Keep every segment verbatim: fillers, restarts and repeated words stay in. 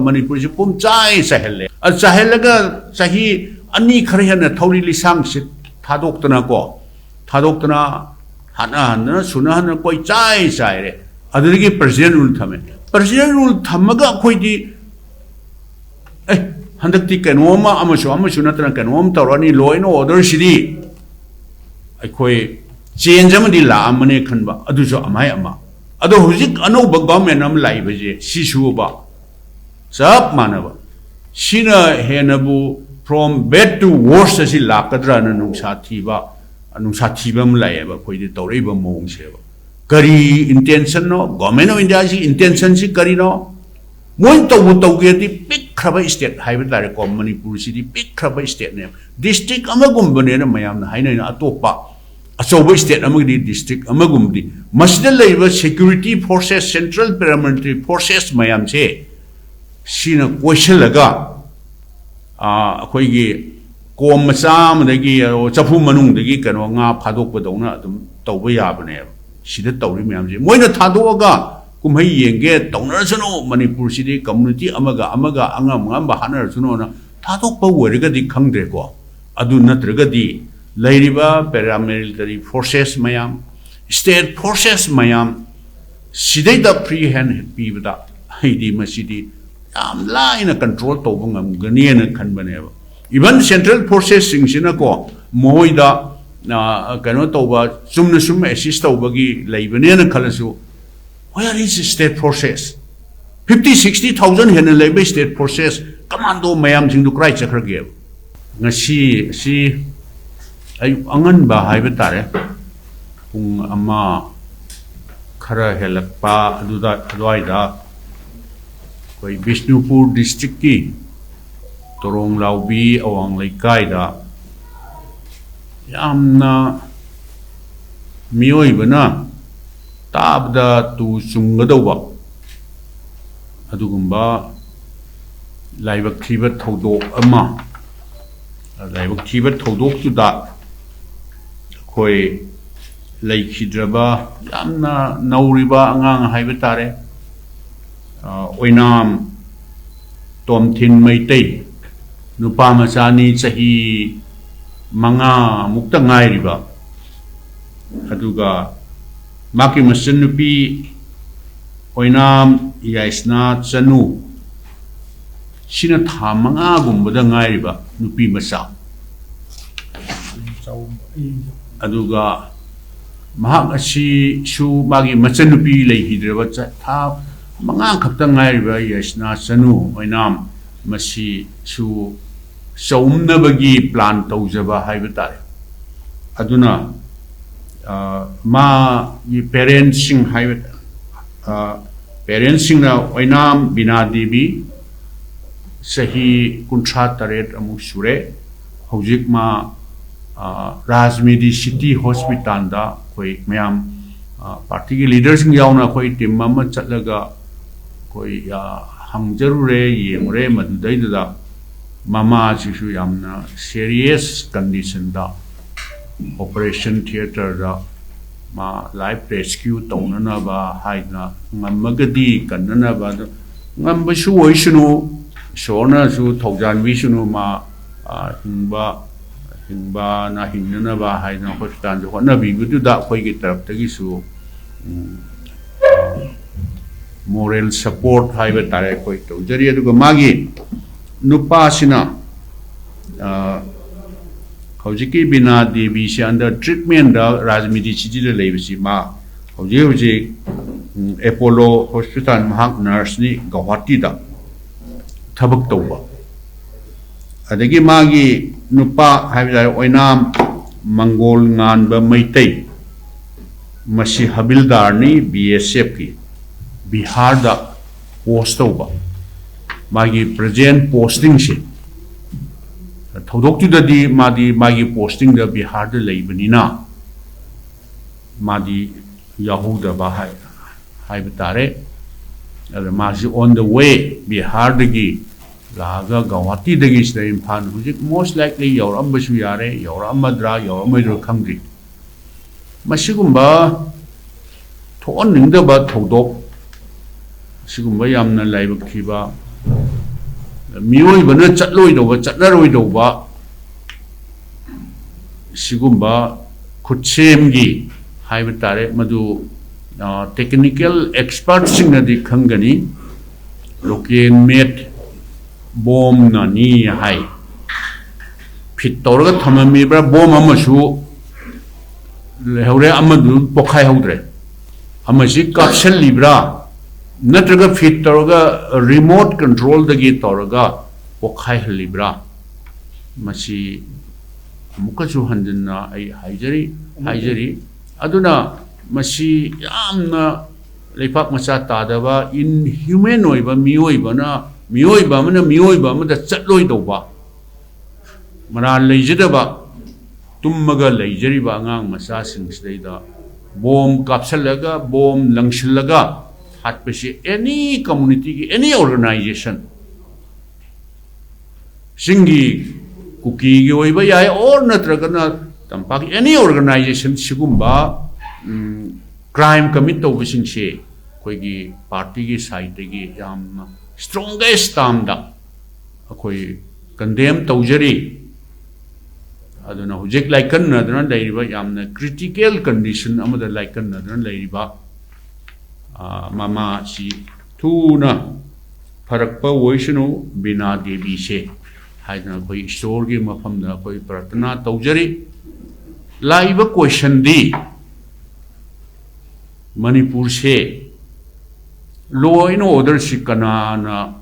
ꯃꯅꯤꯄꯨꯔꯁꯤ ꯄꯨꯝ ꯆꯥꯏ ꯆꯥꯏꯍꯜꯂꯦ꯫ ꯑꯗꯨ ꯆꯥꯏꯍꯜꯂꯒ ꯆꯍꯤ ꯑꯅꯤ ꯈꯔ ꯍꯦꯟꯅ ꯊꯧꯔꯤ ꯂꯤꯁꯥꯡꯁꯤꯠ ꯊꯥꯗꯣꯛꯇꯅꯀꯣ, ꯊꯥꯗꯣꯛꯇꯅ ꯍꯥꯠꯅ ꯍꯟꯗꯅ ꯁꯨꯅ ꯍꯟꯗꯅ ꯀꯣꯏ ꯆꯥꯏ ꯆꯥꯏꯔꯦ꯫ ꯑꯗꯨꯗꯒꯤ ꯄ꯭ꯔꯦꯁꯤꯗꯦꯟ ꯔꯨꯜ ꯊꯝꯃꯦ꯫ ꯄ꯭ꯔꯦꯁꯤꯗꯦꯟ ꯔꯨꯜ ꯊꯝꯃꯒ ꯑꯩꯈꯣꯏꯗꯤ ꯑꯦ, ꯍꯟꯗꯛꯇꯤ ꯀꯩꯅꯣꯝꯃ ꯑꯃꯁꯨ ꯑꯃꯁꯨ ꯅꯠꯇꯅ ꯀꯩꯅꯣꯝ ꯇꯧꯔꯅꯤ, ꯂꯣ ꯑꯦꯟ ꯑꯣꯔꯗꯔꯁꯤꯗꯤ ꯑꯩꯈꯣꯏ ꯆꯦꯟꯖ ꯑꯃꯗꯤ ꯂꯥꯛꯑꯝꯃꯅꯦ ꯈꯟꯕ, ꯑꯗꯨꯁꯨ ꯑꯃꯥꯏ ꯑꯃ꯫ ꯑꯗꯣ ꯍꯧꯖꯤꯛ ꯑꯅꯧꯕ ꯒꯚꯔꯟꯃꯦꯟ ꯑꯃ ꯂꯥꯛꯏꯕꯁꯦ ꯁꯤꯁꯨꯕ ꯆꯞ ꯃꯥꯟꯅꯕ꯫ ꯁꯤꯅ ꯍꯦꯟꯅꯕꯨ from bad to worse ꯑꯁꯤ ꯂꯥꯛꯀꯗ꯭ꯔꯅ ꯅꯨꯡꯁꯥ ꯊꯤꯕ, ꯅꯨꯡꯁꯥ ꯊꯤꯕ ꯑꯃ ꯂꯥꯛꯑꯦꯕ ꯑꯩꯈꯣꯏꯗꯤ ꯇꯧꯔꯛꯏꯕ ꯃꯑꯣꯡꯁꯦꯕ꯫ ꯀꯔꯤ ꯏꯟꯇꯦꯟꯁꯟꯅꯣ? ꯒꯣꯔꯃꯦꯟ ꯑꯣꯐ ꯏꯟꯗꯤꯌꯥꯁꯤ ꯏꯟꯇꯦꯟꯁꯟꯁꯤ ꯀꯔꯤꯅꯣ? ꯃꯣꯏ ꯇꯧꯕ ꯇꯧꯒꯦꯗꯤ ꯄꯤꯛꯈ꯭ꯔꯕ ꯁ꯭ꯇꯦꯠ ꯍꯥꯏꯕ ꯇꯥꯔꯦꯀꯣ, ꯃꯅꯤꯄꯨꯔꯁꯤꯗꯤ ꯄꯤꯛꯈ꯭ꯔꯕ ꯁ꯭ꯇꯦꯠꯅꯦꯕ꯫ ꯗꯤꯁꯇ꯭ꯔꯤꯛ ꯑꯃꯒꯨꯝꯕꯅꯦꯅ ꯃꯌꯥꯝꯅ ꯍꯥꯏꯅꯩꯅ, ꯑꯇꯣꯞꯄ ꯑꯆꯧꯕ ꯁ꯭ꯇꯦꯠ ꯑꯃꯒꯤꯗꯤ ꯗꯤꯁꯇ꯭ꯔꯤꯛ ꯑꯃꯒꯨꯝꯕꯗꯤ꯫ ꯃꯁꯤꯗ ꯂꯩꯔꯤꯕ security forces, central paramilitary forces ꯃꯌꯥꯝꯁꯦ ꯁꯤꯅ ꯀꯣꯏꯁꯤꯜꯂꯒ, ꯑꯥ, ꯑꯩꯈꯣꯏꯒꯤ ꯀꯣꯝ ꯃꯆꯥ ꯑꯃꯗꯒꯤ, ꯑꯣ, ꯆꯐꯨ ꯃꯅꯨꯡꯗꯒꯤ ꯀꯩꯅꯣ ꯉꯥ ꯐꯥꯗꯣꯛꯄꯗꯧꯅ ꯑꯗꯨꯝ ꯇꯧꯕ ꯌꯥꯕꯅꯦꯕ꯫ ꯁꯤꯗ ꯇꯧꯔꯤ ꯃꯌꯥꯝꯁꯦ ꯃꯣꯏꯅ ꯊꯥꯗꯣꯛꯑꯒ ꯀꯨꯝꯍꯩ ꯌꯦꯡꯒꯦ ꯇꯧꯅꯔꯁꯅꯨ, ꯃꯅꯤꯄꯨꯔꯁꯤꯗꯤ ꯀꯝꯃꯨꯅꯤꯇꯤ ꯑꯃꯒ ꯑꯃꯒ ꯑꯉꯝ ꯑꯉꯝꯕ ꯍꯥꯠꯅꯔꯁꯅꯨꯅ ꯊꯥꯗꯣꯛꯄ ꯑꯣꯏꯔꯒꯗꯤ ꯈꯪꯗ꯭ꯔꯦꯀꯣ꯫ ꯑꯗꯨ ꯅꯠꯇ꯭ꯔꯒꯗꯤ ꯂꯩꯔꯤꯕ ꯄꯦꯔꯥꯃꯤꯂꯤꯇꯔꯤ ꯐꯣꯔꯁꯦꯁ ꯃꯌꯥꯝ, ꯁ꯭ꯇꯦꯠ ꯐꯣꯔꯁꯦꯁ ꯃꯌꯥꯝ ꯁꯤꯗꯩꯗ ꯐ꯭ꯔꯤ ꯍꯦꯟ ꯄꯤꯕꯗ ꯑꯩꯗꯤ ꯃꯁꯤꯗꯤ ꯌꯥꯝ ꯂꯥꯏꯅ ꯀꯟꯇ꯭ꯔꯣꯜ ꯇꯧꯕ ꯉꯝꯒꯅꯤꯅ ꯈꯟꯕꯅꯦꯕ꯫ ꯏꯚꯟ ꯁꯦꯟꯇ꯭ꯔꯦꯜ ꯐꯣꯔꯁꯦꯁꯁꯤꯡꯁꯤꯅꯀꯣ ꯃꯈꯣꯏꯗ, ꯑ, ꯀꯩꯅꯣ ꯇꯧꯕ, ꯆꯨꯝꯅ ꯁꯨꯝ ꯑꯦꯁꯤꯁ ꯇꯧꯕꯒꯤ ꯂꯩꯕꯅꯦꯅ ꯈꯜꯂꯁꯨ, where is state forces? Fifty, sixty thousand ꯍꯦꯟꯅ ꯂꯩꯕ ꯁ꯭ꯇꯦꯠ ꯐꯣꯔꯁꯦꯁ ꯀꯃꯥꯟꯗꯣ ꯃꯌꯥꯝꯁꯤꯡꯗꯨ ꯀꯗꯥꯏ ꯆꯠꯈ꯭ꯔꯒꯦꯕ? ꯉꯁꯤ ꯑꯁꯤ ꯑꯌꯨꯛ ꯑꯉꯟꯕ ꯍꯥꯏꯕ ꯇꯥꯔꯦ, ꯄꯨꯡ ꯑꯃ ꯈꯔ ꯍꯦꯜꯂꯛꯄ ꯑꯗꯨꯗ, ꯑꯗꯨꯋꯥꯏꯗ ꯑꯩꯈꯣꯏ ꯕꯤꯁꯅꯨꯄꯨꯔ ꯗꯤꯁꯇ꯭ꯔꯤꯛꯀꯤ ꯇꯣꯔꯣꯡ ꯂꯥꯎꯕꯤ ꯑꯋꯥꯡ ꯂꯩꯀꯥꯏꯗ ꯌꯥꯝꯅ ꯃꯤꯑꯣꯏꯕꯅ ꯇꯥꯕꯗ ꯇꯨ ꯆꯨꯡꯒꯗꯧꯕ ꯑꯗꯨꯒꯨꯝꯕ ꯂꯥꯏꯕꯛ ꯊꯤꯕ ꯊꯧꯗꯣꯛ ꯑꯃ, ꯂꯥꯏꯕꯛ ꯊꯤꯕ ꯊꯧꯗꯣꯛꯇꯨꯗ ꯑꯩꯈꯣꯏ ꯂꯩꯈꯤꯗ꯭ꯔꯕ ꯌꯥꯝꯅ ꯅꯧꯔꯤꯕ ꯑꯉꯥꯡ ꯍꯥꯏꯕ ꯇꯥꯔꯦ, ꯑ, ꯑꯣꯏꯅꯥꯝ ꯇꯣꯝꯊꯤꯟ ꯃꯩꯇꯩ, ꯅꯨꯄꯥ ꯃꯆꯥꯅꯤ, ꯆꯍꯤ ꯃꯉꯥꯃꯨꯛꯇ ꯉꯥꯏꯔꯤꯕ, ꯑꯗꯨꯒ ꯃꯍꯥꯛꯀꯤ ꯃꯆꯟꯅꯨꯄꯤ ꯑꯣꯏꯅꯥꯝ ꯌꯥꯏꯁꯅꯥ ꯆꯅꯨ, ꯁꯤꯅ ꯊꯥ ꯃꯉꯥꯒꯨꯝꯕꯗ ꯉꯥꯏꯔꯤꯕ ꯅꯨꯄꯤ ꯃꯆꯥ꯫ ꯑꯗꯨꯒ ꯃꯍꯥꯛ ꯑꯁꯤꯁꯨ ꯃꯥꯒꯤ ꯃꯆꯟꯅꯨꯄꯤ ꯂꯩꯈꯤꯗ꯭ꯔꯕ, ꯆ-, ꯊꯥ ꯃꯉꯥ ꯈꯛꯇ ꯉꯥꯏꯔꯤꯕ ꯌꯥꯏꯁꯅꯥ ꯆꯅꯨ ꯑꯣꯏꯅꯥꯝ, ꯃꯁꯤꯁꯨ ꯆꯧꯝꯅꯕꯒꯤ plan ꯇꯧꯖꯕ ꯍꯥꯏꯕ ꯇꯥꯔꯦ꯫ ꯑꯗꯨꯅ, ꯑ, ꯃꯥꯒꯤ parents ꯁꯤꯡ ꯍꯥꯏꯕ, ꯑ, parents ꯁꯤꯡꯅ ꯑꯣꯏꯅꯥꯝ ꯕꯤꯅꯥ ꯗꯦꯕꯤ, ꯆꯍꯤ ꯀꯨꯟꯊ꯭ꯔꯥ ꯇꯔꯦꯠ ꯑꯃꯨꯛ ꯁꯨꯔꯦ꯫ ꯍꯧꯖꯤꯛ ꯃꯥ, ꯑ, ꯔꯥꯖꯃꯤꯗꯤ city hospital ꯗ ꯑꯩꯈꯣꯏ ꯃꯌꯥꯝ, ꯑ, party ꯒꯤ leader ꯁꯤꯡ ꯌꯥꯎꯅ ꯑꯩꯈꯣꯏ team ꯑꯃ ꯆꯠꯂꯒ ꯑꯩꯈꯣꯏ, ꯑ, ꯍꯪꯖꯔꯨꯔꯦ, ꯌꯦꯡꯉꯨꯔꯦ꯫ ꯃꯗꯨꯗꯩꯗꯨꯗ ꯃꯃꯥꯁꯤꯁꯨ ꯌꯥꯝꯅ serious condition ꯗ operation theatre ꯗ ꯃꯥ life rescue ꯇꯧꯅꯅꯕ ꯍꯥꯏꯗꯅ, ꯉꯝꯃꯒꯗꯤ ꯀꯟꯅꯅꯕ, ꯑꯗꯣ ꯉꯝꯕꯁꯨ ꯑꯣꯏꯁꯅꯨ, ꯏꯁꯣꯔꯅꯁꯨ ꯊꯧꯖꯥꯟꯕꯤꯁꯅꯨ꯫ ꯃꯥ, ꯑ, ꯍꯤꯡꯕ, ꯍꯤꯡꯕꯅ ꯍꯤꯡꯅꯅꯕ ꯍꯥꯏꯗꯅ hospital ꯗ ꯍꯣꯠꯅꯕꯤꯕꯗꯨꯗ ꯑꯩꯈꯣꯏꯒꯤ ꯇꯔꯞꯇꯒꯤꯁꯨ, ꯎꯝ, ꯑ, moral support ꯍꯥꯏꯕ ꯇꯥꯔꯦ, ꯑꯩꯈꯣꯏ ꯇꯧꯖꯔꯤ꯫ ꯑꯗꯨꯒ ꯃꯥꯒꯤ ꯅꯨꯄꯥꯁꯤꯅ, ꯑ, ꯍꯧꯖꯤꯛꯀꯤ ꯕꯤꯅꯥ ꯗꯦꯕꯤꯁꯤ under treatment ꯗ ꯔꯥꯖꯃꯤꯗꯤ city ꯗ ꯂꯩꯕꯁꯤ, ꯃꯥ ꯍꯧꯖꯤꯛ ꯍꯧꯖꯤꯛ, ꯎꯝ, Apollo hospital, ꯃꯍꯥꯛ nurse ꯅꯤ, ꯒꯧꯍꯥꯇꯤꯗ ꯊꯕꯛ ꯇꯧꯕ꯫ ꯑꯗꯒꯤ ꯃꯥꯒꯤ ꯅꯨꯄꯥ ꯍꯥꯏꯕ ꯇꯥꯔꯦ, ꯑꯣꯏꯅꯥꯝ ꯃꯪꯒꯣꯜ ꯉꯥꯟꯕ ꯃꯩꯇꯩ, ꯃꯁꯤ ꯍꯕꯤꯜꯗꯥꯔꯅꯤ, B S F ꯀꯤ, ꯕꯤꯍꯥꯔꯗ post ꯇꯧꯕ꯫ ꯃꯥꯒꯤ present posting ꯁꯦ, ꯊꯧꯗꯣꯛꯇꯨꯗꯗꯤ ꯃꯥꯗꯤ ꯃꯥꯒꯤ posting ꯗ ꯕꯤꯍꯥꯔꯗ ꯂꯩꯕꯅꯤꯅ ꯃꯥꯗꯤ ꯌꯥꯎꯍꯧꯗꯕ ꯍꯥꯏ-, ꯍꯥꯏꯕ ꯇꯥꯔꯦ꯫ ꯑꯗ ꯃꯥꯁꯤ on the way, ꯕꯤꯍꯥꯔꯗꯒꯤ ꯂꯥꯛꯑꯒ ꯒꯧꯍꯥꯇꯤꯗꯒꯤ ꯁꯤꯗ ꯏꯝꯐꯥꯜ ꯍꯧꯖꯤꯛ most likely ꯌꯧꯔꯛꯑꯝꯕꯁꯨ ꯌꯥꯔꯦ, ꯌꯧꯔꯛꯑꯝꯃꯗ꯭ꯔꯥ ꯌꯧꯔꯛꯑꯝꯃꯣꯏꯗ꯭ꯔꯥ ꯈꯪꯗ꯭ꯔꯤ꯫ ꯃꯁꯤꯒꯨꯝꯕ ꯊꯣꯛꯍꯟꯅꯤꯡꯗꯕ ꯊꯧꯗꯣꯛ, ꯑꯁꯤꯒꯨꯝꯕ ꯌꯥꯝꯅ ꯂꯥꯏꯕꯛ ꯊꯤꯕ ꯃꯤꯑꯣꯏꯕꯅ ꯆꯠꯂꯣꯏꯗꯧꯕ, ꯆꯠꯅꯔꯣꯏꯗꯧꯕ ꯁꯤꯒꯨꯝꯕ ꯈꯨꯠꯁꯦꯝꯒꯤ ꯍꯥꯏꯕ ꯇꯥꯔꯦ, ꯃꯗꯨ, ꯑ, technical expertꯁꯤꯡꯅꯗꯤ ꯈꯪꯒꯅꯤ꯫ Local made bombꯅꯅꯤ ꯍꯥꯏ꯫ Fit ꯇꯧꯔꯒ ꯊꯝꯃꯝꯃꯤꯕ꯭ꯔꯥ? Bomb ꯑꯃꯁꯨ ꯂꯩꯍꯧꯔꯦ, ꯑꯃꯗꯨ ꯄꯣꯛꯈꯥꯏꯍꯧꯗ꯭ꯔꯦ꯫ ꯑꯃꯁꯤ ꯀꯥꯞꯁꯤꯜꯂꯤꯕ꯭ꯔꯥ? ꯅꯠꯇ꯭ꯔꯒ fit ꯇꯧꯔꯒ remote controlꯗꯒꯤ ꯇꯧꯔꯒ ꯄꯣꯛꯈꯥꯏꯍꯜꯂꯤꯕ꯭ꯔꯥ? ꯃꯁꯤ ꯑꯃꯨꯛꯀꯁꯨ ꯍꯟꯖꯤꯟꯅ ꯑꯩ ꯍꯥꯏꯖꯔꯤ, ꯍꯥꯏꯖꯔꯤ꯫ ꯑꯗꯨꯅ ꯃꯁꯤ ꯌꯥꯝꯅ ꯂꯩꯄꯥꯛ ꯃꯆꯥ ꯇꯥꯗꯕ, inhuman ꯑꯣꯏꯕ, ꯃꯤꯑꯣꯏꯕꯅ, ꯃꯤꯑꯣꯏꯕ ꯑꯃꯅ ꯃꯤꯑꯣꯏꯕ ꯑꯃꯗ ꯆꯠꯂꯣꯏꯗꯧꯕ, ꯃꯔꯥꯜ ꯂꯩꯖꯗꯕ, ꯇꯨꯝꯃꯒ ꯂꯩꯖꯔꯤꯕ ꯑꯉꯥꯡ ꯃꯆꯥꯁꯤꯡꯁꯤꯗꯩꯗ bomb ꯀꯥꯞꯁꯤꯜꯂꯒ, bomb ꯂꯪꯁꯤꯜꯂꯒ ꯍꯥꯠꯄꯁꯤ any communityꯒꯤ, any organization, ꯆꯤꯡꯒꯤ ꯀꯨꯀꯤꯒꯤ ꯑꯣꯏꯕ ꯌꯥꯏ, or ꯅꯠꯇ꯭ꯔꯒꯅ ꯇꯝꯄꯥꯛꯀꯤ any organization, ꯁꯤꯒꯨꯝꯕ, ꯎꯝ, crime commit ꯇꯧꯕꯁꯤꯡꯁꯦ ꯑꯩꯈꯣꯏꯒꯤ partyꯒꯤ sideꯇꯒꯤ ꯌꯥꯝꯅ strongest termꯗ ꯑꯩꯈꯣꯏ condemn ꯇꯧꯖꯔꯤ꯫ ꯑꯗꯨꯅ ꯍꯧꯖꯤꯛ ꯂꯥꯏꯀꯟꯅꯗꯨꯅ ꯂꯩꯔꯤꯕ, ꯌꯥꯝꯅ critical condition ꯑꯃꯗ ꯂꯥꯏꯀꯟꯅꯗꯨꯅ ꯂꯩꯔꯤꯕ, ꯑ, ꯃꯃꯥ ꯑꯁꯤ ꯊꯨꯅ ꯐꯔꯛꯄ ꯑꯣꯏꯁꯅꯨ, ꯕꯤꯅꯥ ꯗꯦꯕꯤꯁꯦ ꯍꯥꯏꯗꯅ ꯑꯩꯈꯣꯏ ꯏꯁꯣꯔꯒꯤ ꯃꯐꯝꯗ ꯑꯩꯈꯣꯏ ꯄ꯭ꯔꯥꯔꯊꯅꯥ ꯇꯧꯖꯔꯤ꯫ ꯂꯥꯛꯏꯕ questionꯗꯤ, ꯃꯅꯤꯄꯨꯔꯁꯦ law and orderꯁꯤ ꯀꯅꯥꯅ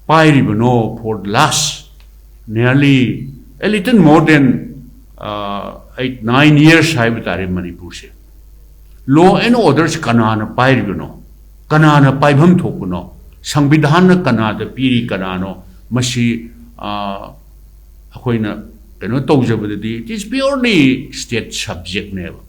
ꯄꯥꯏꯔꯤꯕꯅꯣ for the last nearly a little more than, uh, eight, nine years ꯍꯥꯏꯕ ꯇꯥꯔꯦ ꯃꯅꯤꯄꯨꯔꯁꯦ꯫ Law and orderꯁꯤ ꯀꯅꯥꯅ ꯄꯥꯏꯔꯤꯕꯅꯣ? ꯀꯅꯥꯅ ꯄꯥꯏꯐꯝ ꯊꯣꯛꯄꯅꯣ? ꯁꯪꯕꯤꯙꯥꯟꯅ ꯀꯅꯥꯗ ꯄꯤꯔꯤ, ꯀꯅꯥꯅꯣ? ꯃꯁꯤ, ꯑ, ꯑꯩꯈꯣꯏꯅ ꯀꯩꯅꯣ ꯇꯧꯖꯕꯗꯗꯤ it is purely state subjectꯅꯦꯕ꯫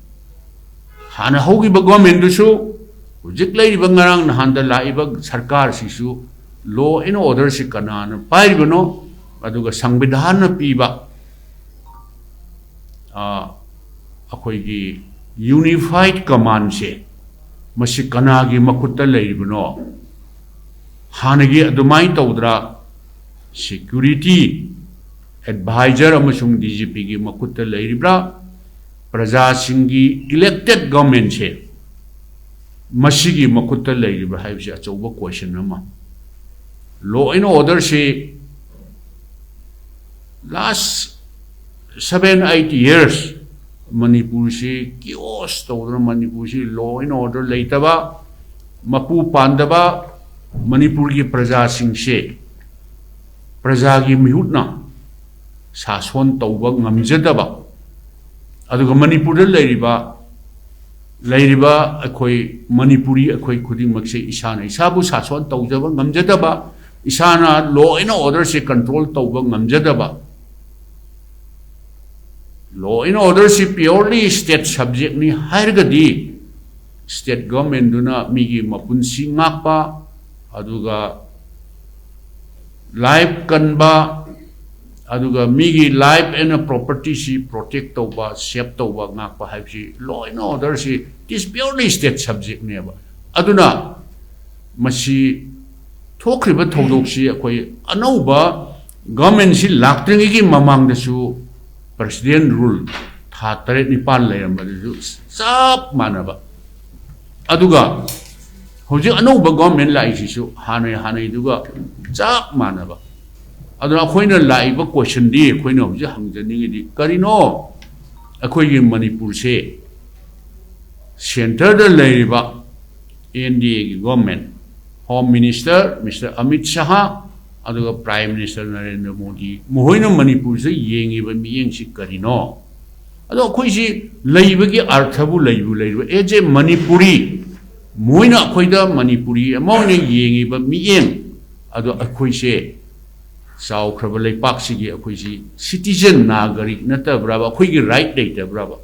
ꯍꯥꯟꯅ ꯍꯧꯈꯤꯕ governmentꯗꯨꯁꯨ, ꯍꯧꯖꯤꯛ ꯂꯩꯔꯤꯕ ꯉꯔꯥꯡ ꯅꯍꯥꯟꯗ ꯂꯥꯛꯏꯕ ꯁꯔꯀꯥꯔꯁꯤꯁꯨ law and orderꯁꯤ ꯀꯅꯥꯅ ꯄꯥꯏꯔꯤꯕꯅꯣ? ꯑꯗꯨꯒ ꯁꯪꯕꯤꯙꯥꯟꯅ ꯄꯤꯕ, ꯑ, ꯑꯩꯈꯣꯏꯒꯤ unified commandꯁꯦ ꯃꯁꯤ ꯀꯅꯥꯒꯤ ꯃꯈꯨꯠꯇ ꯂꯩꯔꯤꯕꯅꯣ? ꯍꯥꯟꯅꯒꯤ ꯑꯗꯨꯃꯥꯏꯅ ꯇꯧꯗ꯭ꯔꯥ? ꯁꯦꯀ꯭ꯌꯨꯔꯤꯇꯤ ꯑꯦꯗꯚꯥꯏꯖꯔ ꯑꯃꯁꯨꯡ ꯗꯤ ꯖꯤ ꯄꯤꯒꯤ ꯃꯈꯨꯠꯇ ꯂꯩꯔꯤꯕ꯭ꯔꯥ? ꯄ꯭ꯔꯖꯥꯁꯤꯡꯒꯤ ꯏꯂꯦꯛꯇꯦꯠ ꯒꯚꯔꯟꯃꯦꯟꯁꯦ ꯃꯁꯤꯒꯤ ꯃꯈꯨꯠꯇ ꯂꯩꯔꯤꯕ꯭ꯔꯥ ꯍꯥꯏꯕꯁꯤ ꯑꯆꯧꯕ ꯀꯣꯏꯁꯟ ꯑꯃ꯫ ꯂꯣ ꯑꯦꯟ ꯑꯣꯔꯗꯔꯁꯤ ꯂꯥꯁ ꯁꯚꯦꯟ ꯑꯩꯠ ꯌꯔꯁ ꯃꯅꯤꯄꯨꯔꯁꯤ ꯀꯤꯑꯣꯁ ꯇꯧꯗꯅ, ꯃꯅꯤꯄꯨꯔꯁꯤ ꯂꯣ ꯑꯦꯟ ꯑꯣꯔꯗꯔ ꯂꯩꯇꯕ, ꯃꯄꯨ ꯄꯥꯟꯗꯕ, ꯃꯅꯤꯄꯨꯔꯒꯤ ꯄ꯭ꯔꯖꯥꯁꯤꯡꯁꯦ ꯄ꯭ꯔꯖꯥꯒꯤ ꯃꯤꯍꯨꯠꯅ ꯁꯥꯁꯣꯟ ꯇꯧꯕ ꯉꯝꯖꯗꯕ, ꯑꯗꯨꯒ ꯃꯅꯤꯄꯨꯔꯗ ꯂꯩꯔꯤꯕ, ꯂꯩꯔꯤꯕ ꯑꯩꯈꯣꯏ ꯃꯅꯤꯄꯨꯔꯤ ꯑꯩꯈꯣꯏ ꯈꯨꯗꯤꯡꯃꯛꯁꯦ ꯏꯁꯥꯅ ꯏꯁꯥꯕꯨ ꯁꯥꯁꯣꯟ ꯇꯧꯖꯕ ꯉꯝꯖꯗꯕ, ꯏꯁꯥꯅ ꯂꯣ ꯑꯦꯟ ꯑꯣꯔꯗꯔꯁꯦ ꯀꯟꯇ꯭ꯔꯣꯜ ꯇꯧꯕ ꯉꯝꯖꯗꯕ, ꯂꯣ ꯑꯦꯟ ꯑꯣꯔꯗꯔꯁꯤ ꯄꯤꯌꯣꯔꯂꯤ ꯁ꯭ꯇꯦꯠ ꯁꯕꯖꯦꯛꯅꯤ ꯍꯥꯏꯔꯒꯗꯤ, ꯁ꯭ꯇꯦꯠ ꯒꯚꯔꯟꯃꯦꯟꯗꯨꯅ ꯃꯤꯒꯤ ꯃꯄꯨꯟꯁꯤ ꯉꯥꯛꯄ, ꯑꯗꯨꯒ ꯂꯥꯏꯐ ꯀꯟꯕ, ꯑꯗꯨꯒ ꯃꯤꯒꯤ ꯂꯥꯏꯐ ꯑꯦꯟ ꯄ꯭ꯔꯣꯄꯔꯇꯤꯁꯤ ꯄ꯭ꯔꯣꯇꯦꯛ ꯇꯧꯕ, ꯁꯦꯞ ꯇꯧꯕ, ꯉꯥꯛꯄ ꯍꯥꯏꯕꯁꯤ ꯂꯣ ꯑꯦꯟ ꯑꯣꯔꯗꯔꯁꯤ ꯏꯁ ꯄꯤꯌꯣꯔꯂꯤ ꯁ꯭ꯇꯦꯠ ꯁꯕꯖꯦꯛꯅꯦꯕ꯫ ꯑꯗꯨꯅ ꯃꯁꯤ ꯊꯣꯛꯈ꯭ꯔꯤꯕ ꯊꯧꯗꯣꯛꯁꯤ ꯑꯩꯈꯣꯏ ꯑꯅꯧꯕ ꯒꯚꯔꯟꯃꯦꯟꯁꯤ ꯂꯥꯛꯇ꯭ꯔꯤꯉꯩꯒꯤ ꯃꯃꯥꯡꯗꯁꯨ ꯄ꯭ꯔꯦꯁꯤꯗꯦꯟ ꯔꯨꯜ ꯊꯥ ꯇꯔꯦꯠ ꯅꯤꯄꯥꯜ ꯂꯩꯔꯝꯕꯗꯨꯁꯨ ꯆꯞ ꯃꯥꯟꯅꯕ, ꯑꯗꯨꯒ ꯍꯧꯖꯤꯛ ꯑꯅꯧꯕ ꯒꯚꯔꯟꯃꯦꯟ ꯂꯥꯛꯏꯁꯤꯁꯨ ꯍꯥꯟꯅꯩ ꯍꯥꯟꯅꯩꯗꯨꯒ ꯆꯞ ꯃꯥꯟꯅꯕ꯫ ꯑꯗꯨꯅ ꯑꯩꯈꯣꯏꯅ ꯂꯥꯛꯏꯕ ꯀꯣꯏꯁꯟꯗꯤ, ꯑꯩꯈꯣꯏꯅ ꯍꯧꯖꯤꯛ ꯍꯪꯖꯅꯤꯡꯉꯤꯗꯤ, ꯀꯔꯤꯅꯣ ꯑꯩꯈꯣꯏꯒꯤ ꯃꯅꯤꯄꯨꯔꯁꯦ ꯁꯦꯟꯇꯔꯗ ꯂꯩꯔꯤꯕ ꯑꯦꯟ ꯗꯤ ꯑꯦꯒꯤ government, home minister mister Amit Shah, ꯑꯗꯨꯒ ꯄ꯭ꯔꯥꯏꯝ ꯃꯤꯅꯤꯁꯇꯔ ꯅꯔꯦꯟꯗ꯭ꯔ ꯃꯣꯗꯤ, ꯃꯈꯣꯏꯅ ꯃꯅꯤꯄꯨꯔꯁꯤꯗ ꯌꯦꯡꯉꯤꯕ ꯃꯤꯠꯌꯦꯡꯁꯤ ꯀꯔꯤꯅꯣ? ꯑꯗꯣ ꯑꯩꯈꯣꯏꯁꯤ ꯂꯩꯕꯒꯤ ꯑꯔꯊꯕꯨ ꯂꯩꯕꯨ ꯂꯩꯔꯤꯕ, ꯑꯦꯖ ꯑꯦ ꯃꯅꯤꯄꯨꯔꯤ, ꯃꯣꯏꯅ ꯑꯩꯈꯣꯏꯗ ꯃꯅꯤꯄꯨꯔꯤ ꯑꯃ ꯑꯣꯏꯅ ꯌꯦꯡꯉꯤꯕ ꯃꯤꯠꯌꯦꯡ ꯑꯗꯣ, ꯑꯩꯈꯣꯏꯁꯦ ꯆꯥꯎꯈ꯭ꯔꯕ ꯂꯩꯄꯥꯛꯁꯤꯒꯤ ꯑꯩꯈꯣꯏꯁꯤ ꯁꯤꯇꯤꯖꯟ, ꯅꯥꯒꯔꯤꯛ ꯅꯠꯇꯕ꯭ꯔꯕ? ꯑꯩꯈꯣꯏꯒꯤ ꯔꯥꯏꯠ ꯂꯩꯇꯕ꯭ꯔꯕ?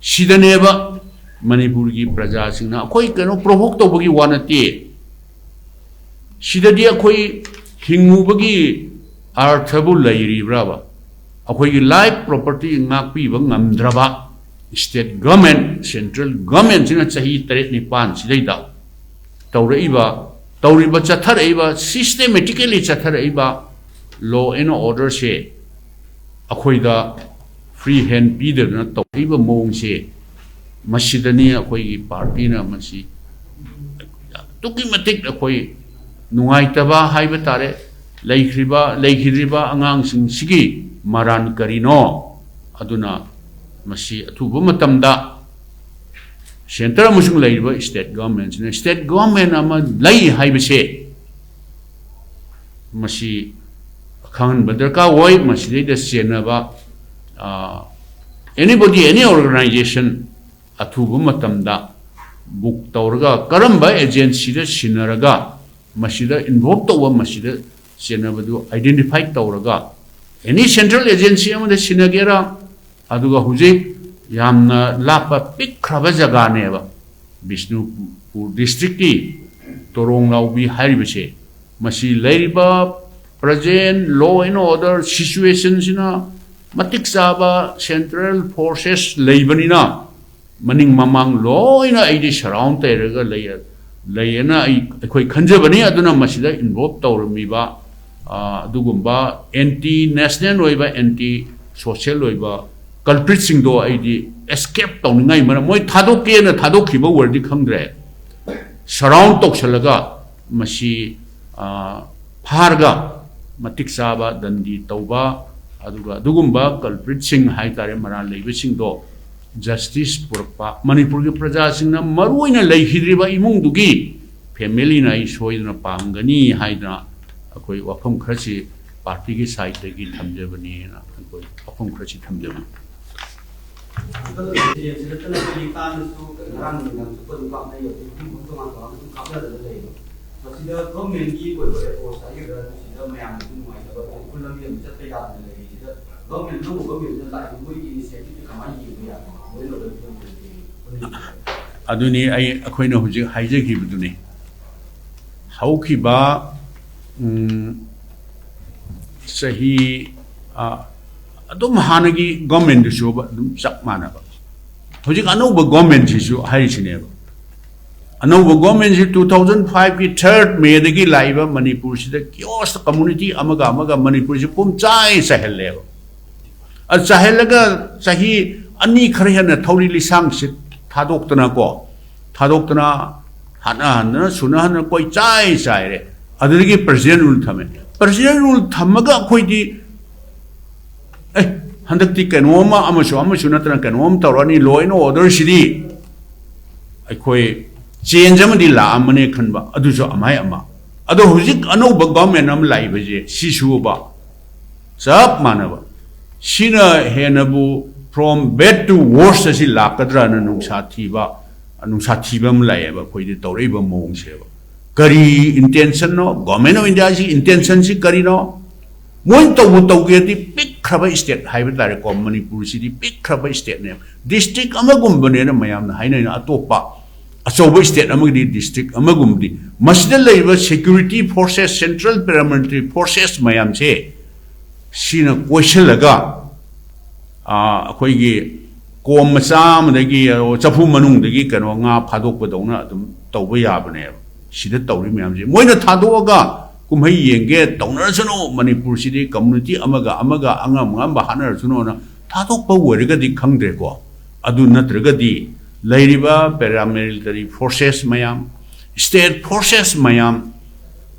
ꯁꯤꯗꯅꯦꯕ ꯃꯅꯤꯄꯨꯔꯒꯤ ꯄ꯭ꯔꯖꯥꯁꯤꯡꯅ ꯑꯩꯈꯣꯏ ꯀꯩꯅꯣ ꯄ꯭ꯔꯣꯚꯣꯛ ꯇꯧꯕꯒꯤ ꯋꯥ ꯅꯠꯇꯦ꯫ ꯁꯤꯗꯗꯤ ꯑꯩꯈꯣꯏ ꯍꯤꯡꯉꯨꯕꯒꯤ ꯑꯔꯊꯕꯨ ꯂꯩꯔꯤꯕ꯭ꯔꯕ? ꯑꯩꯈꯣꯏꯒꯤ ꯂꯥꯏꯐ ꯄ꯭ꯔꯣꯄꯔꯇꯤ ꯉꯥꯛꯄꯤꯕ ꯉꯝꯗ꯭ꯔꯕ ꯁ꯭ꯇꯦꯠ ꯒꯚꯔꯟꯃꯦꯟ, ꯁꯦꯟꯇ꯭ꯔꯦꯜ ꯒꯚꯔꯟꯃꯦꯟꯁꯤꯅ ꯆꯍꯤ ꯇꯔꯦꯠ ꯅꯤꯄꯥꯟ ꯁꯤꯗꯩꯗ ꯇꯧꯔꯛꯏꯕ, ꯇꯧꯔꯤꯕ, ꯆꯠꯊꯔꯛꯏꯕ, ꯁꯤꯁꯇꯦꯃꯦꯇꯤꯀꯦꯂꯤ ꯆꯠꯊꯔꯛꯏꯕ law and order ꯁꯦ ꯑꯩꯈꯣꯏꯗ free hand ꯄꯤꯗꯗꯅ ꯇꯧꯔꯤꯕ ꯃꯑꯣꯡꯁꯦ, ꯃꯁꯤꯗꯅꯤ ꯑꯩꯈꯣꯏꯒꯤ ꯄꯥꯔꯇꯤꯅ ꯃꯁꯤ ꯑꯗꯨꯛꯀꯤ ꯃꯇꯤꯛ ꯑꯩꯈꯣꯏ ꯅꯨꯡꯉꯥꯏꯇꯕ ꯍꯥꯏꯕ ꯇꯥꯔꯦ꯫ ꯂꯩꯈ꯭ꯔꯤꯕ, ꯂꯩꯈꯤꯗ꯭ꯔꯤꯕ ꯑꯉꯥꯡꯁꯤꯡꯁꯤꯒꯤ ꯃꯔꯥꯟ ꯀꯔꯤꯅꯣ? ꯑꯗꯨꯅ ꯃꯁꯤ ꯑꯊꯨꯕ ꯃꯇꯝꯗ centre ꯑꯃꯁꯨꯡ ꯂꯩꯔꯤꯕ state government ꯁꯤꯅ, state government ꯑꯃ ꯂꯩ ꯍꯥꯏꯕꯁꯦ ꯃꯁꯤ ꯈꯪꯍꯟꯕ ꯗꯔꯀꯥꯔ ꯑꯣꯏ꯫ ꯃꯁꯤꯗꯩꯗ ꯆꯦꯟꯅꯕ, ꯑ, anybody, any organization ꯑꯊꯨꯕ ꯃꯇꯝꯗ book ꯇꯧꯔꯒ, ꯀꯔꯝꯕ agency ꯗ ꯁꯤꯟꯅꯔꯒ ꯃꯁꯤꯗ involve ꯇꯧꯕ, ꯃꯁꯤꯗ ꯆꯦꯟꯅꯕꯗꯨ identify ꯇꯧꯔꯒ, any central agency ꯑꯃꯗ ꯁꯤꯟꯅꯒꯦꯔꯥ, ꯑꯗꯨꯒ ꯍꯧꯖꯤꯛ ꯌꯥꯝꯅ ꯂꯥꯞꯄ ꯄꯤꯛꯈ꯭ꯔꯕ ꯖꯒꯥꯅꯦꯕ ꯕꯤꯁꯅꯨꯄꯨꯔ district ꯀꯤ ꯇꯣꯔꯣꯡ ꯂꯥꯎꯕꯤ ꯍꯥꯏꯔꯤꯕꯁꯦ꯫ ꯃꯁꯤ ꯂꯩꯔꯤꯕ present law and order situation ꯁꯤꯅ ꯃꯇꯤꯛ ꯆꯥꯕ central forces ꯂꯩꯕꯅꯤꯅ, ꯃꯅꯤꯡ ꯃꯃꯥꯡ ꯂꯣꯏꯅ ꯑꯩꯗꯤ surround ꯇꯧꯔꯒ ꯂꯩ, ꯂꯩꯌꯦꯅ ꯑꯩ, ꯑꯩꯈꯣꯏ ꯈꯟꯖꯕꯅꯤ꯫ ꯑꯗꯨꯅ ꯃꯁꯤꯗ involve ꯇꯧꯔꯝꯃꯤꯕ, ꯑ, ꯑꯗꯨꯒꯨꯝꯕ anti national ꯑꯣꯏꯕ, anti social ꯑꯣꯏꯕ culprit ꯁꯤꯡꯗꯣ ꯑꯩꯗꯤ escape ꯇꯧꯅꯤꯡꯉꯥꯏ ꯃꯔꯝ, ꯃꯣꯏ ꯊꯥꯗꯣꯛꯀꯦꯅ ꯊꯥꯗꯣꯛꯈꯤꯕ ꯑꯣꯏꯔꯗꯤ ꯈꯪꯗ꯭ꯔꯦ, surround ꯇꯧꯁꯜꯂꯒ ꯃꯁꯤ, ꯑ, ꯐꯥꯔꯒ ꯃꯇꯤꯛ ꯆꯥꯕ ꯗꯟꯗꯤ ꯇꯧꯕ, ꯑꯗꯨꯒ ꯑꯗꯨꯒꯨꯝꯕ culprit ꯁꯤꯡ ꯍꯥꯏꯇꯥꯔꯦ, ꯃꯔꯥꯜ ꯂꯩꯕꯁꯤꯡꯗꯣ justice ꯄꯨꯔꯛꯄ, ꯃꯅꯤꯄꯨꯔꯒꯤ ꯄ꯭ꯔꯖꯥꯁꯤꯡꯅ ꯃꯔꯨꯑꯣꯏꯅ ꯂꯩꯈꯤꯗ꯭ꯔꯤꯕ ꯏꯃꯨꯡꯗꯨꯒꯤ family ꯅ ꯑꯩ ꯁꯣꯏꯗꯅ ꯄꯥꯝꯒꯅꯤ ꯍꯥꯏꯗꯅ ꯑꯩꯈꯣꯏ ꯋꯥꯐꯝ ꯈꯔꯁꯤ ꯄꯥꯔꯇꯤꯒꯤ side ꯇꯒꯤ ꯊꯝꯖꯕꯅꯤꯅ ꯑꯩꯈꯣꯏ ꯋꯥꯐꯝ ꯈꯔꯁꯤ ꯊꯝꯖꯕꯅꯤ꯫ ꯍꯟꯗꯛ ꯁꯤꯗ ꯅꯠꯇꯅ ꯑꯩꯈꯣꯏꯒꯤ ꯀꯥꯡꯗꯁꯨ ꯉꯔꯥꯡ ꯅꯨꯃꯤꯗꯥꯡ ꯆꯨꯞꯄ ꯑꯗꯨꯝ ꯀꯥꯞꯅꯩ, ꯑꯗꯨꯝ ꯃꯐꯝ ꯇꯣꯉꯥꯟ ꯇꯣꯉꯥꯟꯕ ꯑꯗꯨꯝ ꯀꯥꯞꯅꯗꯅ ꯂꯩꯌꯦꯕ꯫ ꯃꯁꯤꯗ government ꯀꯤ ꯑꯣꯏꯕ approach ꯍꯥꯏꯒꯗ꯭ꯔꯥ, ꯁꯤꯗ ꯃꯌꯥꯝꯅꯁꯨ ꯅꯨꯡꯉꯥꯏꯇꯕ, ꯑꯗꯩ ꯈꯨꯜ ꯂꯝꯕꯤ ꯑꯃ ꯆꯠꯄ ꯌꯥꯗꯅ ꯂꯩꯔꯤꯁꯤꯗ government, ꯑꯅꯧꯕ government ꯁꯤꯅ ꯂꯥꯛꯏꯕ ꯃꯣꯏꯒꯤ initiative ꯁꯦ ꯀꯃꯥꯏꯅ ꯌꯦꯡꯕ ꯌꯥꯕꯅꯣ? ꯂꯣꯏꯅ ꯑꯣꯏꯕ ꯑꯗꯨꯅꯤ ꯑꯩ, ꯑꯩꯈꯣꯏꯅ ꯍꯧꯖꯤꯛ ꯍꯥꯏꯖꯈꯤꯕꯗꯨꯅꯤ꯫ ꯍꯧꯈꯤꯕ, ꯎꯝ, ꯆꯍꯤ, ꯑ, ꯑꯗꯨꯝ ꯍꯥꯟꯅꯒꯤ government ꯗꯨꯁꯨ ꯑꯗꯨꯝ ꯆꯞ ꯃꯥꯟꯅꯕ꯫ ꯍꯧꯖꯤꯛ ꯑꯅꯧꯕ government ꯁꯤꯁꯨ ꯍꯥꯏꯔꯤꯁꯤꯅꯦꯕ꯫ ꯑꯅꯧꯕ ꯒꯣꯔꯃꯦꯟꯁꯤ two thousand five ꯀꯤ third May ꯗꯒꯤ ꯂꯥꯛꯏꯕ ꯃꯅꯤꯄꯨꯔꯁꯤꯗ ꯀꯤꯑꯣꯁ ꯀꯝꯃꯨꯅꯤꯇꯤ ꯑꯃꯒ ꯑꯃꯒ ꯃꯅꯤꯄꯨꯔꯁꯤ ꯄꯨꯝꯆꯥꯏ ꯆꯥꯏꯍꯜꯂꯦꯕ꯫ ꯑ, ꯆꯥꯏꯍꯜꯂꯒ ꯆꯍꯤ ꯑꯅꯤ ꯈꯔ ꯍꯦꯟꯅ ꯊꯧꯔꯤ ꯂꯤꯁꯥꯡꯁꯤ ꯊꯥꯗꯣꯛꯇꯅꯀꯣ, ꯊꯥꯗꯣꯛꯇꯅ ꯍꯥꯠꯅ ꯍꯟꯗꯅ ꯁꯨꯅ ꯍꯟꯗꯅ ꯀꯣꯏ ꯆꯥꯏ ꯆꯥꯏꯔꯦ꯫ ꯑꯗꯨꯗꯒꯤ ꯄ꯭ꯔꯦꯁꯤꯗꯦꯟ ꯔꯨꯜ ꯊꯝꯃꯦ꯫ ꯄ꯭ꯔꯦꯁꯤꯗꯦꯟ ꯔꯨꯜ ꯊꯝꯃꯒ ꯑꯩꯈꯣꯏꯗꯤ ꯑꯦ, ꯍꯟꯗꯛꯇꯤ ꯀꯩꯅꯣꯝꯃ ꯑꯃꯁꯨ ꯑꯃꯁꯨ ꯅꯠꯇꯅ ꯀꯩꯅꯣꯝ ꯇꯧꯔꯅꯤ, law and order ꯁꯤꯗꯤ ꯑꯩꯈꯣꯏ change ꯑꯃꯗꯤ ꯂꯥꯛꯑꯝꯃꯅꯦ ꯈꯟꯕ, ꯑꯗꯨꯁꯨ ꯑꯃꯥꯏ ꯑꯃ꯫ ꯑꯗꯣ ꯍꯧꯖꯤꯛ ꯑꯅꯧꯕ ꯒꯣꯔꯃꯦꯟ ꯑꯃ ꯂꯥꯛꯏꯕꯁꯦ ꯁꯤꯁꯨꯕ ꯆꯞ ꯃꯥꯟꯅꯕ꯫ ꯁꯤꯅ ꯍꯦꯟꯅꯕꯨ from bad to worse ꯑꯁꯤ ꯂꯥꯛꯀꯗ꯭ꯔꯅ ꯅꯨꯡꯁꯥ ꯊꯤꯕ, ꯅꯨꯡꯁꯥ ꯊꯤꯕ ꯑꯃ ꯂꯥꯛꯑꯦꯕ ꯑꯩꯈꯣꯏꯗꯤ ꯇꯧꯔꯛꯏꯕ ꯃꯑꯣꯡꯁꯦꯕ꯫ ꯀꯔꯤ intention no? Government of India ꯁꯤ intention ꯁꯤ ꯀꯔꯤꯅꯣ? ꯃꯣꯏ ꯇꯧꯕꯨ ꯇꯧꯒꯦꯗꯤ ꯄꯤꯛꯈ꯭ꯔꯕ state ꯍꯥꯏꯕ ꯇꯥꯔꯦꯀꯣ, ꯃꯅꯤꯄꯨꯔꯁꯤꯗꯤ ꯄꯤꯛꯈ꯭ꯔꯕ state ꯅꯦ꯫ District ꯑꯃꯒꯨꯝꯕꯅꯦꯅ ꯃꯌꯥꯝꯅ ꯍꯥꯏꯅꯩꯅ, ꯑꯇꯣꯞꯄ ꯑꯆꯧꯕ state ꯑꯃꯒꯤꯗꯤ district ꯑꯃꯒꯨꯝꯕꯗꯤ꯫ ꯃꯁꯤꯗ ꯂꯩꯔꯤꯕ security forces, central paramilitary forces ꯃꯌꯥꯝꯁꯦ ꯁꯤꯅ ꯀꯣꯏꯁꯤꯜꯂꯒ, ꯑꯥ, ꯑꯩꯈꯣꯏꯒꯤ ꯀꯣꯝ ꯃꯆꯥ ꯑꯃꯗꯒꯤ, ꯑꯣ, ꯆꯐꯨ ꯃꯅꯨꯡꯗꯒꯤ ꯀꯩꯅꯣ ꯉꯥ ꯐꯥꯗꯣꯛꯄꯗꯧꯅ ꯑꯗꯨꯝ ꯇꯧꯕ ꯌꯥꯕꯅꯦꯕ꯫ ꯁꯤꯗ ꯇꯧꯔꯤ ꯃꯌꯥꯝꯁꯦ ꯃꯣꯏꯅ ꯊꯥꯗꯣꯛꯑꯒ ꯀꯨꯝꯍꯩ ꯌꯦꯡꯒꯦ ꯇꯧꯅꯔꯁꯅꯨ, ꯃꯅꯤꯄꯨꯔꯁꯤꯗꯤ community ꯑꯃꯒ ꯑꯃꯒ ꯑꯉꯝ ꯑꯉꯝꯕ ꯍꯥꯠꯅꯔꯁꯅꯨꯅ ꯊꯥꯗꯣꯛꯄ ꯑꯣꯏꯔꯒꯗꯤ ꯈꯪꯗ꯭ꯔꯦꯀꯣ꯫ ꯑꯗꯨ ꯅꯠꯇ꯭ꯔꯒꯗꯤ ꯂꯩꯔꯤꯕ paramilitary forces ꯃꯌꯥꯝ, state forces ꯃꯌꯥꯝ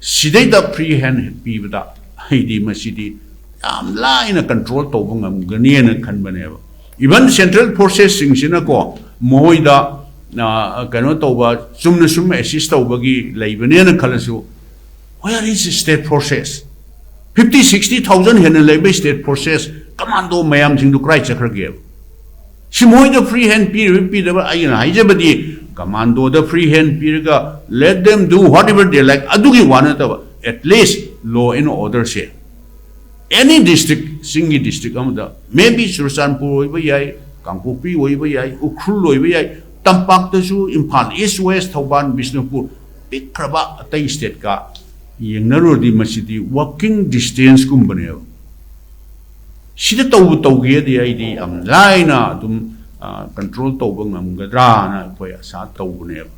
ꯁꯤꯗꯩꯗ free hand ꯄꯤꯕꯗ ꯑꯩꯗꯤ ꯃꯁꯤꯗꯤ ꯌꯥꯝ ꯂꯥꯏꯅ control ꯇꯧꯕ ꯉꯝꯒꯅꯤꯅ ꯈꯟꯕꯅꯦꯕ꯫ Even central forces ꯁꯤꯡꯁꯤꯅꯀꯣ, ꯃꯈꯣꯏꯗ, ꯑ, ꯀꯩꯅꯣ ꯇꯧꯕ, ꯆꯨꯝꯅ ꯁꯨꯝ assist ꯇꯧꯕꯒꯤ ꯂꯩꯕꯅꯦꯅ ꯈꯜꯂꯁꯨ, where is state forces? Fifty, sixty thousand ꯍꯦꯟꯅ ꯂꯩꯕ state forces commando ꯃꯌꯥꯝꯁꯤꯡꯗꯨ ꯀꯗꯥꯏ ꯆꯠꯈ꯭ꯔꯒꯦꯕ? ꯁꯤ ꯃꯣꯏꯗ free hand ꯄꯤꯔꯤꯕ ꯄꯤꯗꯕ ꯑꯩꯅ ꯍꯥꯏꯖꯕꯗꯤ, commando ꯗ free hand ꯄꯤꯔꯒ let them do whatever they like ꯑꯗꯨꯒꯤ ꯋꯥ ꯅꯠꯇꯕ, at least law and order say any district, ꯆꯤꯡꯒꯤ district ꯑꯃꯗ, maybe ꯆꯨꯔꯆꯥꯟꯄꯨꯔ ꯑꯣꯏꯕ ꯌꯥꯏ, ꯀꯥꯡꯄꯣꯛꯄꯤ ꯑꯣꯏꯕ ꯌꯥꯏ, ꯎꯈ꯭ꯔꯨꯜ ꯑꯣꯏꯕ ꯌꯥꯏ, ꯇꯝꯄꯥꯛꯇꯁꯨ ꯏꯝꯐꯥꯜ East, West, ꯊꯧꯕꯥꯜ, ꯕꯤꯁꯅꯨꯄꯨꯔ, ꯄꯤꯛꯈ꯭ꯔꯕ ꯑꯇꯩ state ꯀ ꯌꯦꯡꯅꯔꯨꯔꯗꯤ ꯃꯁꯤꯗꯤ walking distance ꯀꯨꯝꯕꯅꯦꯕ꯫ ꯁꯤꯗ ꯇꯧꯕ ꯇꯧꯒꯦꯗꯤ ꯑꯩꯗꯤ ꯌꯥꯝ ꯂꯥꯏꯅ ꯑꯗꯨꯝ, ꯑ, control ꯇꯧꯕ ꯉꯝꯒꯗ꯭ꯔꯥꯅ ꯑꯩꯈꯣꯏ ꯑꯁꯥ ꯇꯧꯕꯅꯦꯕ꯫